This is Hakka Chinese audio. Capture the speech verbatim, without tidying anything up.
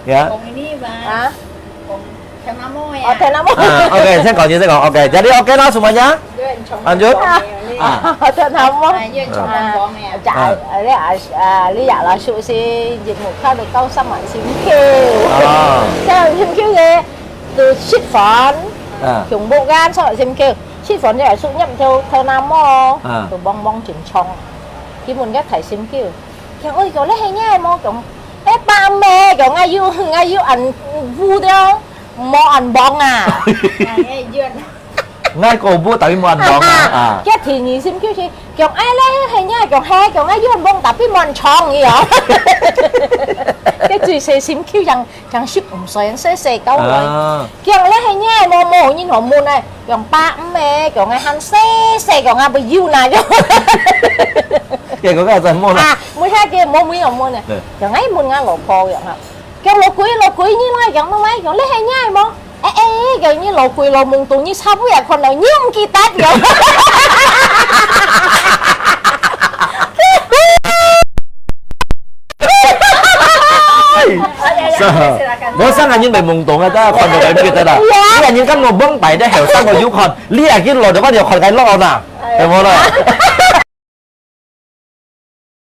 Ya. 講呢嘛，啊？講聽阿妹啊。哦，聽阿妹。啊，OK，先講先，先講，OK，jadi OK 啦，semuanya？Lanjut。啊，聽阿妹。啊。聽阿妹。啊，啊，你啊，啊，你也老熟悉，節目看到高三萬心跳。啊。高三萬心跳个，就食飯，啊。共屋間三萬心跳，食飯就係食飲頭，聽阿妹，啊。就望望真長。佢問个大心跳，佢講：「哎，講你係你無？」講：「哎，爸咩？」講：「𠊎有，𠊎有恁烏掉，無恁黃啊。」哎，哎，有。 𠊎个屋，tapi無恁黃啊，啊。啊。佢第二心跳係，講：「哎，你係你？」講：「係。」講：「哎，有恁黃，tapi無恁長。」佢哦。佢最細心跳，像，像十五歲，細細个。啊。講：「你係你？」無，無人好問啊。講：「爸，毋係。」講：「𠊎還細細，講：「𠊎不有哪。」佢講該真問啊。啊，問下佢，無，無人好問啊。對。講：「哎，問𠊎老婆。」講啊。 講：「老鬼，老鬼，你來！」講：「老外！」講：「你係你無？」「哎，哎，講你老鬼老懵懂，你差不多也看到，你毋記得。」講。哎，是啊，我上个人袂懵懂啊，大家看到个毋記得啦。哇。你个人敢講懵白的，後生个有看，你已經老了，我就看該老啦，係無啦？